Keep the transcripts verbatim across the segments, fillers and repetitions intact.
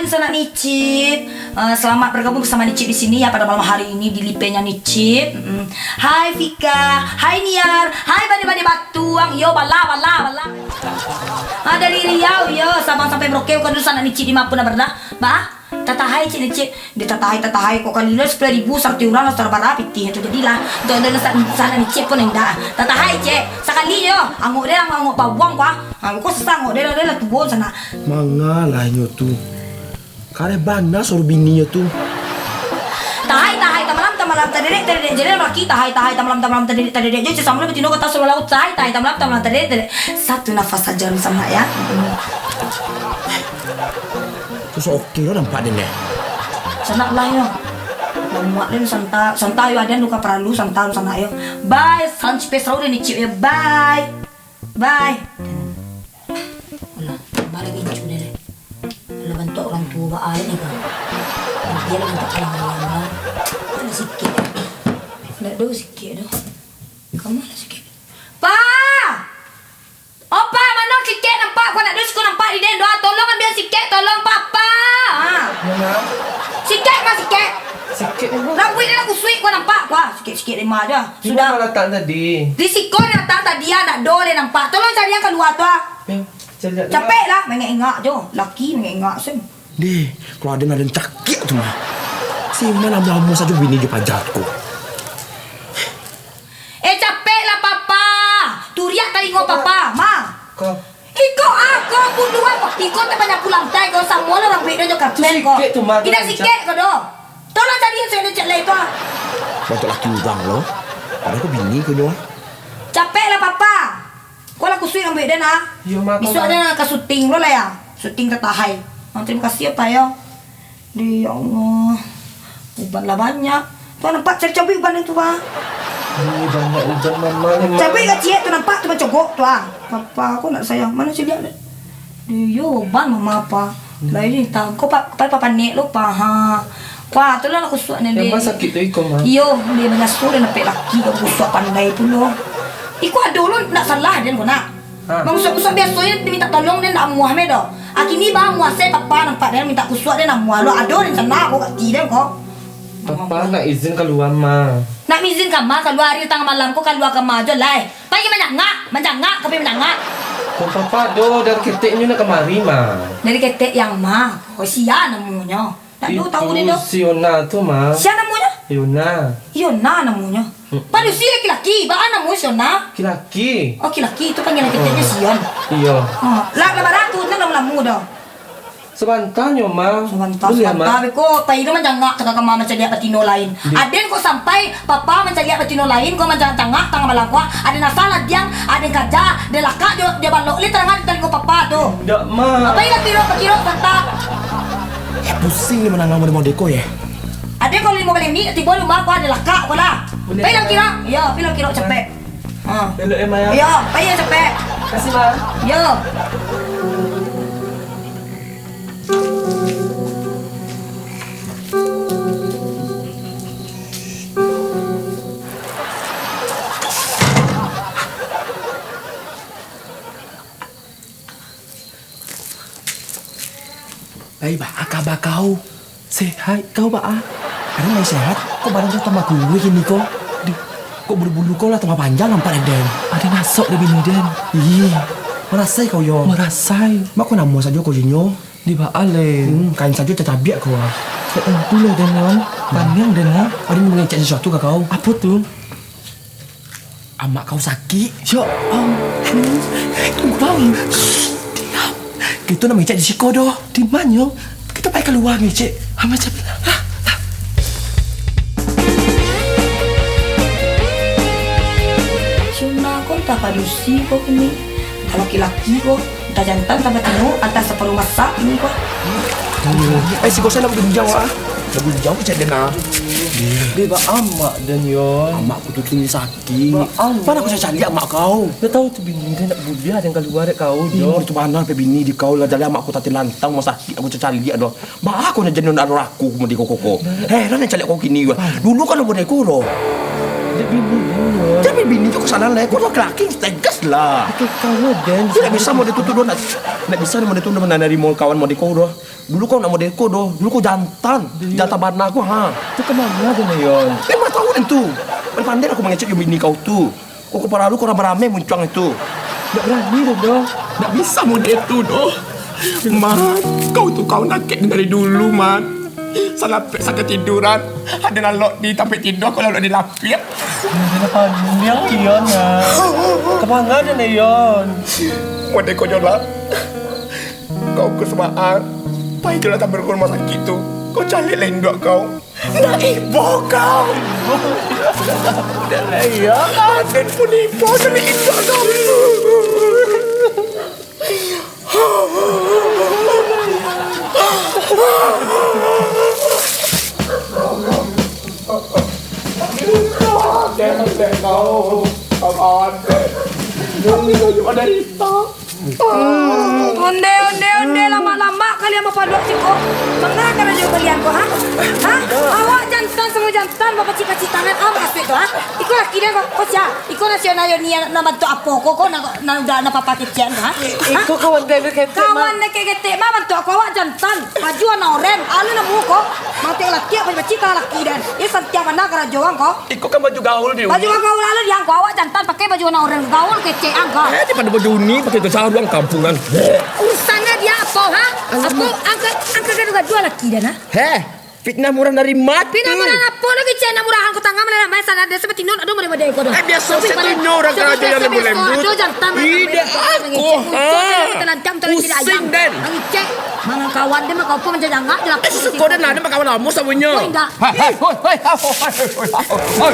Sanak Nicip, eh, selamat bergabung bersama Nicip di sini ya pada malam hari ini di lipenya Nicip. Mm-mm. Hai Fika, hai Niar, hai Bade-Bade Batuang, yo bala, bala, bala. Ah, dari Riau, yo, Sabang sampai Merauke, bukan dulu sanak Nicip di Mapun, Abarna. Ba, tatahai cik Nicip, di tatahai, tatahai, kok kali lo sepuluh ribu, sarati urang lah, sarbara pitih tu jadilah. Jodoh sanak Nicip pun indak. Tatahai cik, sakali yo, angok dia, angok, angok pabuang, kuah. Ah, kok sesangok dia, dia lah tuo sanak. Mangalah inyo tu. Kareh bana suaro bininyo tu. Tahai, tahai, tamalam, tamalam, tadedek, tadedek, jadi laki, tahai, tahai, tamalam, tamalam, tadedek, tadedek, jo, sesamo batino kota Solo Laut, tahai, tahai, tamalam, tamalam, tadedek, tadedek. Satu nafas saja, sanak, ya. Tu so oke lo nampak den, deh. Sanak lah, yo. Lah muak den, santa-, santa yo, aden luka paralu, santa, sanak, yo. Bye, salam cipes rau den, Nicip, yo. Bye. Bye. Alah, tambah lagi incu dia, deh. Alah, bantuak urang tuo baa ni, kan? Dia lah bantuak urang tuo, kan? Alah, sikit. Ndak do sikit doh. Kamu lah sikit. Pa! Oh, Pa, mano sikit nampak? Kau ndak do siko nampak di den doh. Tolong ambil sikit, tolong, Papa. Ha. Mano? Sikit, Ma, sikit. Sikit ni, Ma. Rambuik dia lah kusuik, kau nampak? Wah, sikit-sikit lima aja. Di Sudah. Mana latak tadi? Di siko latak tadi, ah, ndak do leh nampak. Tolong cari yang kalua tu, ah. Eh, cari lah. Capek lah, mangek-engak jo. Laki mangek-engak sen. Deh, kalau aden-aden cakik tu mah. Si mana amuah-amuah sajo bini jo paja tu. Eh, capek lah, Papa. Turiak talingo Papa, Ma. Ko. Iko ah, ko bunuah ko. Iko teh panyapu lantai ko, samo lo rambuik do jo karpet ko. Sikit tu, Ma, tu. Indak sikit ko do. Tolong cari yang cek lai tu ah. Bantuak laki urang lo. Padahal ko bini ko nyo ah. Capek lah, Papa. Ko lah kusuik rambuik den ah. Iyo, Ma, bisuak den ka syuting lo lah ya. Syuting tatahai. Ah, terima kasih ya, Pa, yo. Di, ya Allah. Uban lah banyak. Tu nampak cari cabuik uban itu, Pa. Ih, banyak uban mama ni, Ma. Cabuik ka ciek tu nampak tu mancogok tu, ah. Papa, ko nak sayang. Mano ciliak dek? Di, yo, uban mama, Pa. Hmm. Lah ini tau. Ko, Pa, Pa, Pa panek lo, Pa, ha. Wah, tu lah nak kusuak ni, Dek. Yang sakit tu iko, Ma. Iyo, dia banyaso dan napek laki ko kusuak pandai pulo. Iko ado lo, ndak salah den ko nak. Ha. Mangusuak-usuak biasonyo dimintak tolong, den ndak amuah meh doh. Akini ba amuah se Papa nampak den mintak kusuak, den amuah lo. Ado rencana ko ka ati den ko. Papa nak izin kalua, Ma. Nak izin ka ma kalua ari tangah malam ko, kalua ka ma jo lai. Pai mancangak, mancangak, ka pai mancangak. Ko Papa do dari keteknyo nak kamari, Ma. Dari ketek yang ma? Ko sia namonyo. Ndak do tau den doh. Itu si Yona tu, Ma. Sia namonyo? Yona. Yona namonyo. Hmm. Padusi laki-laki, baa namo si Yona? Laki-laki. Oh, laki-laki, itu panggilan keteknyo si Yon. Iyo. Oh, lah, lah bara tu, ndak lamo-lamo doh. Sabanta nyo, Ma. Sabanta, sabanta. Beko, pai lo mancangak ka kamar mancaliak batino lain. Aden ko sampai Papa mancaliak batino lain ko, mancangak-cangak tangah malam ko. Aden asa ladiang, aden kaja, aden lakak jo, jo balok lai tarangan di talingo Papa tu. Indak, Ma. Pai lah kiro, bakiro, sabanta. Eh, pusing ni mandanga mode-mode ko, yo. Aden ko limo baleh ni, tibo rumah ko, aden lakak ko lah. Pai lah kiro. Yo, pai lah kiro capek. Ha. Elok, eh, Ma, yo? Yo, pai yo capek. Makasih, Ma. Yo. Lai, baa kaba kau? Sehat kau, baa? Aden lai sehat, kok badan kau tambah kuruih kini ko? Di, kok bulu-bulu kau lah tambah panjang nampak dek den? Aden asok dek bini den. Ih, marasai kau yo? Marasai. Mak kau namo sajo kau jo nyo? Di baa lai? Hmm, kain sajo tacabiak kau ah. Dak tantu lah den, Wan. Paniang den ah. Aden mangecek sasuatu ka kau. Apo tu? Amak kau sakik. Ya ampun. Bang. Diam. Kito nak mangecek di siko doh. Di manyo? Kito pai kalua ngecek. Amak cak. Si Yona ko antah padusi ko kini. Antah laki-laki ko. Antah jantan, antah batino, antah saparuah masak kini ko. Eh, si Gosan nak bagunjang, ah. Nak bagunjang, cak den, ah. Deh, baa amak den, Yon? Amak ku tu kini sakik. Sakik. Baa? Pernah aku caliak mak kau. Dah tahu tu bini dia nak buliah dan kalua dek kau, ih, Jo. Itu bana pe bini di kau lah. Jaleh mak aku tati lantang, mau sakik aku caliak doh. Baa kau nak jadi anak aku, aku mandi koko ko. Heran nak caliak kau kini, wah. Dulu kan nak mandi kau doh. Tapi bini, Yon. Tapi bini tu kesalahan lah. Kau tu laki-laki, tegas lah. Itu kamu, Den. Tidak bisa model tu, tu, doh. Nak, nak bisa model tu, doh, manarimo kawan model kau, doh. Dulu kau nak model kau, doh. Dulu kau jantan. Iya. Jantan bana kau, ha. Itu kemana tu, Yon? Lima tahun tu. Pandai-pandai aku mangecek jo bini kau tu. Kau kepala lu kau ramai-ramai muncuang itu. Ndak berani tu, doh. Ndak bisa model tu, doh. Man, kau tu kau nakek dari dulu, Man. Salapek sakatiduran, ado lalok di tampek tidur, kau lalok di lapik. Ndak pandai, Yon, nah. Kemana tu, Yon? Model kau jo lah. Kau ke Semaan, pai jo lah tampek rumah sakik tu. Kau caliak lah induak kau. Ndak ibo kau. Udah lah, Yon. Aden pun ibo, caliak induak kau. Onde, onde, onde, lamak-lamak kalian bapaluak siko. Manga karajo kalian ko, ha? Ha? Awak jantan samo jantan, bapacik-pacik tangan, ah, makasuik tu, ha? Iko laki den ko, ko sia? Iko nasional yo ni nan bantuak apo ko, ko nan, nan udah nan papa kecekan tu, ha? Ha? Iko kawan den ketek, Mak. Kawan den ketek, Mak, bantuak ko awak jantan. Baju warna oren, alu namu ko. Mati laki, apa bacik ka laki den. Iyo santiang bana karajo urang ko. Iko kan baju gaul di. Baju gaul lalu di ang ko, awak jantan pakai baju warna oren gaul kecek ang ko. Eh, daripada baju uni pakai ke saruang kampungan. Urusannyo di ang apo, ha? Alamak. Apo angka, angka gaduah-gaduah laki den, ha? Heh, fitnah murah dari mati. Fitnah murah apo lagi, cek nak murahan ko tangan malah ramai salah dia seperti non, aduh, model-model ko dah. Eh, biaso se tu nyo urang karajo nan lembut-lembut. Ide aku, ha. Pusing den. Mangan kawan dia, makan apa, manjajangak je lah. Eh, suko den lah, den bakawan lamo samo inyo. Hoi, indak. Hei, hei, hoi, hoi, hoi, hoi, hoi, hoi.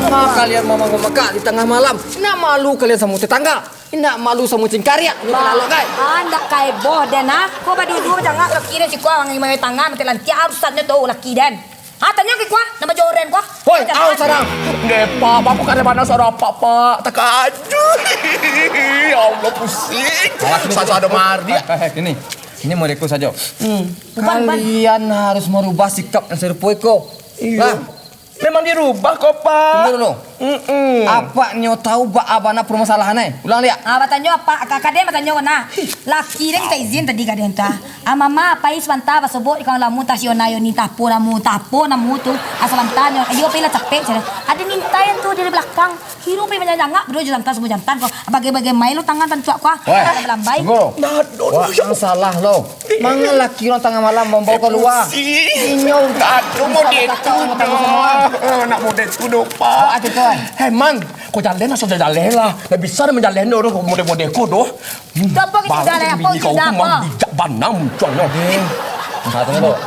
Mama kalian mama ngamaka di tangah malam. Nak malu kalian samo tetangga. Indak malu samo cingkariak, ni lalok, kai. Ah, indak ka ibo den, ah. Ko baduo-duo bajangak laki den siko, mangai-mangai tangan, matek lantiak, ah, rusaknyo tu laki den. Ah, tanyo ka iko, ah, nan baju oren ko. Hoi, au sarang. Ngepak, bapak kada mana suara apak, Pak. Takajut. Ya Allah, pusing. Sasa ada mari. Eh, eh, eh, ini. Ini modeko sajo. Hmm. Bukan, bukan. Kalian harus merubah sikap yang serupa iko. Iyo. Lah. Memang dirubah ko, Pak. Tunggu dulu. Mm-mm. Apak nyo tahu baa bana permasalahan, eh? Ulang liak. Ah, batanyo apak, ka, ka den batanyo ko nah. Laki den minta izin tadi ka den tu, ah. Ah, mama, pai sabanta basobok di kawan lamu, tah si Ona yo ni, tah apo namu, tah apo namu tu. Ah, sabanta nyo, iyo, pai lah capek, caro. Ado nintai tu dari balakang. Kiro pai manjangak, baduo jo jantan, samo jantan ko. Bagai-bagai mai lo tangan tantuak ko, ah. Weh, balambai. Tunggu. Nah, aduh, wak, aduh, yang salah lo. Manga laki urang tangah malam mambawa kalua? Inyo. Aduh, model tu doh. Nak model tu doh, Pak. Hei, Man, ko jaleh lah, sudah jaleh lah. Ndak bisa dah manjaleh doh, model-model ko doh. Apo kito jaleh, apo kito jaleh? Bijak bana muncuangnyo.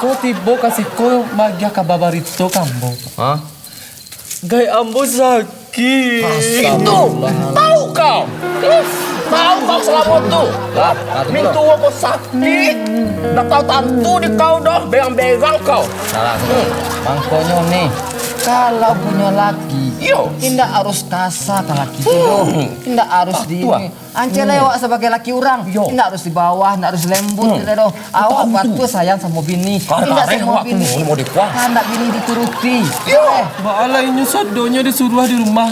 Ko tibo ka siko magiah kaba barito ka ambo. Hah? Gaek ambo sakik. Itu, tahu kau? Tahu kau salamo tu? Lah, lah, tunggu. Mintuo kau sakik. Ndak tahu tantu di kau doh, berang-berang kau. Nah, lah, tunggu. Mangkonyo ni, kalau punyo laki, iyo, indak harus kasa ka laki tu doh. Hmm. Indak harus di ini. Ancel lah awak sabagai laki urang. Iyo. Indak harus di bawah, indak harus lembut, indak doh. Awak patuah sayang samo bini. Indak samo bini kandak bini dituruti. Iyo. Eh. Baa lah inyo sadonyo disuruah di rumah.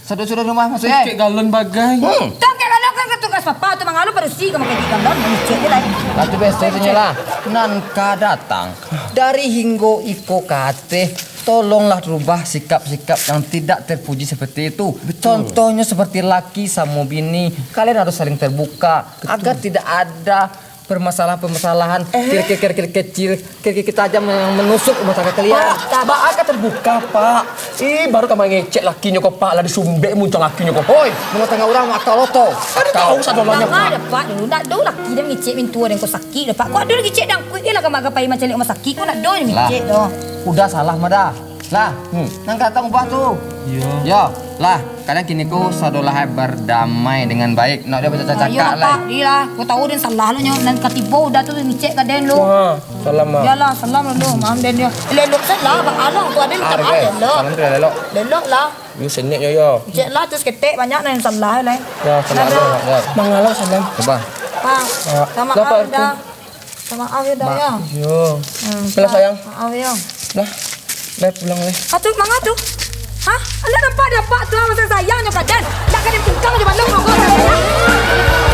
Sado-sado di rumah maksudnyo? Kek galon bagai. Hmm. Tu kek galon kan tugas papa tu, mangalo padusi ka makai kek galon, mangecek je lah. Lah tu biaso tu nyo lah. Nan ka datang dari hinggo iko ka ateh. Tolonglah rubah sikap-sikap yang tidak terpuji seperti itu. Betul. Contohnya seperti laki samo bini, kalian harus saling terbuka, betul, agar tidak ada permasalahan-permasalahan, eh, kerikil-kerikil kecil, kerikil tajam yang menusuk rumah tangga kalian. Pak, Pak, Pak, ka terbuka, Pak. Ih, baru ka mangecek lakinyo ko, Pak, lah disumbek muncuang lakinyo ko. Hoi, rumah tangga urang akal oto. Ada tahu sadonyo, Pak. Ndak ado, Pak, dulu ndak ado laki den mangecek mintuo den ko sakik doh, Pak. Ko ado lagi cek dangkuik lah ka pai mancaliak rumah sakik, ko ndak ado den mangecek doh. Udah salah mah dah. Lah, hmm, nan ka datang ubah tu. Iyo. Yo, lah, kalian kini ko sadolah bardamai dengan baik. Nak dia bacakak-cakak lah. Ayolah, Pak, iyolah. Ko tahu den salah lo nyo, nan katibo udah tu ngecek ka den lo. Wah, salam, Mak. Iyolah, salam dulu, maaf den yo. Elok-elok salah, Bang Along tu ado minta maaf, elok. Salam tu elok. Elok lah. Ni senek yo, yo. Cek lah, tu saketek banyak nan salah lai. Ya, salam tu, ya. Mangalo salam. Coba. Pak, minta maaf dah. Minta maaf yo, dah, yo. Yo. Hmm, Pak, sayang. Maaf yo. Dah. Dah pulang lai. Ah, tu, manga tu? Ah, anda nampak dek apak tu, ah, rasa sayangnyo ka den. Dak ka den pingkang jo balok rokok sajo, ah.